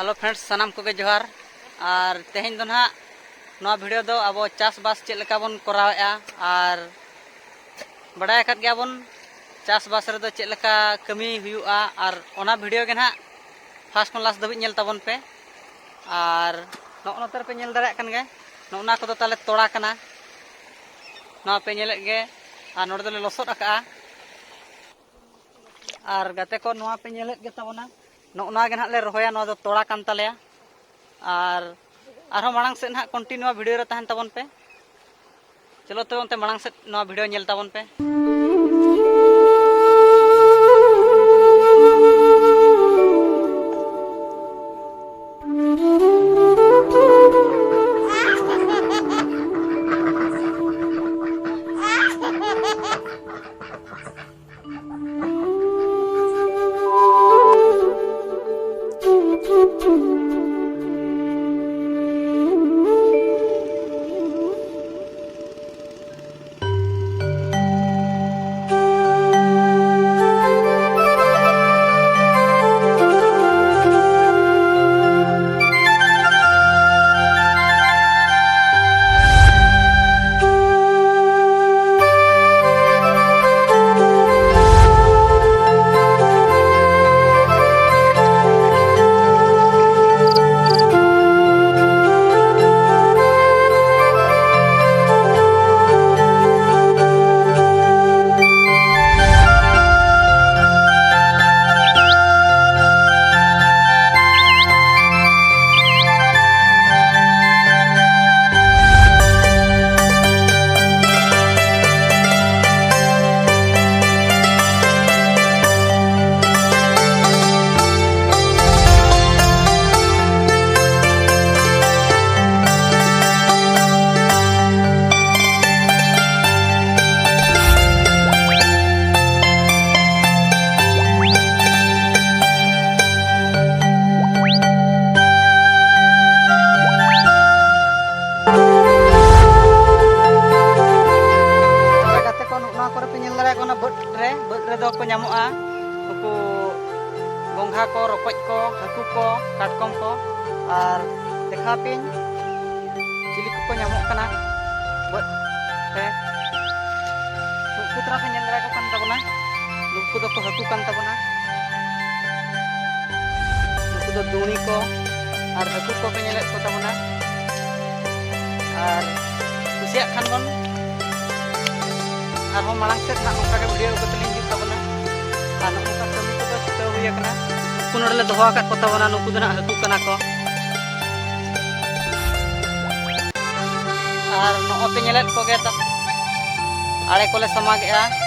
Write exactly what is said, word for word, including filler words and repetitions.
Hello friends, ᱥᱟᱱᱟᱢ ᱠᱚᱜᱮ ᱡᱚᱦᱟᱨ᱾ ᱟᱨ ᱛᱮᱦᱮᱧ ᱫᱚ ᱱᱟᱦᱟᱜ ᱱᱚᱣᱟ video ᱫᱚ ᱟᱵᱚ ᱪᱟᱥᱵᱟᱥ ᱪᱮᱫ ᱞᱮᱠᱟ ᱵᱚᱱ ᱠᱚᱨᱟᱣᱮᱫᱼᱟ, ᱟᱨ ᱵᱟᱰᱟᱭ ᱟᱠᱟᱫ ᱜᱮᱭᱟᱵᱚᱱ ᱪᱟᱥᱵᱟᱥ ᱨᱮᱫᱚ ᱪᱮᱫ ᱞᱮᱠᱟ ᱠᱟᱹᱢᱤ ᱦᱩᱭᱩᱜᱼᱟ, ᱟᱨ ᱚᱱᱟ video ᱜᱮ ᱱᱟᱦᱟᱜ first ᱠᱷᱚᱱ last ᱫᱷᱟᱹᱵᱤᱡ ᱧᱮᱞ ᱛᱟᱵᱚᱱ ᱯᱮ᱾ ᱟᱨ ᱱᱚᱜᱼᱚ ᱱᱚᱛᱮ ᱨᱮᱯᱮ ᱧᱮᱞ ᱫᱟᱲᱮᱭᱟᱜ ᱠᱟᱱ ᱜᱮ, ᱱᱚᱜᱼᱚ ᱱᱚᱣᱟ ᱠᱚᱫᱚ ᱛᱟᱞᱮ ᱛᱚᱲᱟ ᱠᱟᱱᱟ, ᱱᱚᱣᱟ ᱯᱮ ᱧᱮᱞᱮᱫ ᱜᱮ᱾ ᱟᱨ ᱱᱚᱰᱮ ᱫᱚᱞᱮ ᱞᱚᱥᱚᱫ ᱟᱠᱟᱜᱼᱟ᱾ ᱟᱨ ᱜᱟᱛᱮ ᱠᱚ, ᱱᱚᱣᱟ ᱯᱮ ᱧᱮᱞᱮᱫ ᱜᱮ ᱛᱟᱵᱚᱱᱟ, ᱱᱚᱜᱼᱚ ᱱᱚᱣᱟ ᱜᱮ ᱱᱟᱦᱟᱜ ᱞᱮ ᱨᱚᱦᱚᱭᱟ, ᱱᱚᱣᱟ ᱫᱚ ᱛᱚᱲᱟ ᱠᱟᱱ ᱛᱟᱞᱮᱭᱟ᱾ ᱟᱨ ᱟᱨᱦᱚᱸ ᱢᱟᱲᱟᱝ ᱥᱮᱫ ᱱᱟᱦᱟᱜ continue video ᱨᱮ ᱛᱟᱦᱮᱱ ᱛᱟᱵᱚᱱ ᱯᱮ᱾ ᱪᱚᱞᱚ ᱛᱚᱵᱮ ᱚᱱᱛᱮ ᱢᱟᱲᱟᱝ ᱥᱮᱫ ᱱᱚᱣᱟ video ᱧᱮᱞ ᱛᱟᱵᱚᱱ ᱯᱮ᱾ ᱜᱚᱸᱜᱷᱟ ᱠᱚ, ᱨᱚᱠᱚᱡ ᱠᱚ, ᱦᱟᱹᱠᱩ ᱠᱚ, ᱠᱟᱴᱠᱚᱢ ᱠᱚ, ᱟᱨ ᱫᱮᱠᱷᱟᱣ ᱯᱮᱧ ᱪᱤᱞᱤ ᱠᱚᱠᱚ ᱧᱟᱢᱚᱜ ᱠᱟᱱᱟ ᱵᱟᱹᱫᱽ ᱨᱮ᱾ ᱱᱩᱠᱩ ᱛᱚᱨᱟ ᱯᱮ ᱧᱮᱞ ᱫᱟᱲᱮᱭᱟᱠᱚ ᱠᱟᱱ ᱛᱟᱵᱚᱱᱟ, ᱱᱩᱠᱩ ᱫᱚᱠᱚ ᱦᱟᱹᱠᱩ ᱠᱟᱱ ᱛᱟᱵᱚᱱᱟ᱾ ᱱᱩᱠᱩ ᱫᱚ ᱫᱩᱬᱤ ᱠᱚ ᱟᱨ ᱦᱟᱹᱠᱩ ᱠᱚᱯᱮ ᱧᱮᱞᱮᱫ ᱠᱚ ᱛᱟᱵᱚᱱᱟ᱾ ᱟᱨ ᱠᱩᱥᱤᱭᱟᱜ ᱠᱷᱟᱱ ᱵᱚᱱ ᱟᱨᱦᱚᱸ ᱢᱟᱲᱟᱝ ᱥᱮᱫ ᱱᱟᱜ ᱱᱚᱝᱠᱟ ᱜᱮ ᱵᱷᱤᱰᱤᱭᱳ ᱟᱹᱜᱩ ᱠᱟᱛᱮ ᱞᱤᱧ ᱦᱤᱡᱩᱜ ᱛᱟᱵᱚᱱᱟ᱾ ᱟᱨ ᱱᱚᱜᱼᱚ ᱱᱚᱝᱠᱟ ᱠᱟᱹᱢᱤ ᱠᱚᱫᱚ ᱪᱷᱩᱴᱟᱹᱣ ᱦᱩᱭ ᱟᱠᱟᱱᱟ᱾ ᱱᱩᱠᱩ ᱱᱚᱰᱮ ᱞᱮ ᱫᱚᱦᱚ ᱟᱠᱟᱫ ᱠᱚ ᱛᱟᱵᱚᱱᱟ, ᱱᱩᱠᱩ ᱫᱚ ᱱᱟᱜ ᱦᱟᱹᱠᱩ ᱠᱟᱱᱟ ᱠᱚ᱾ ᱟᱨ ᱱᱚᱜᱼᱚᱭ ᱯᱮ ᱧᱮᱞᱮᱫ ᱠᱚᱜᱮ ᱛᱚ, ᱟᱲᱮ ᱠᱚᱞᱮ ᱥᱟᱢᱟᱜᱮᱜᱼᱟ᱾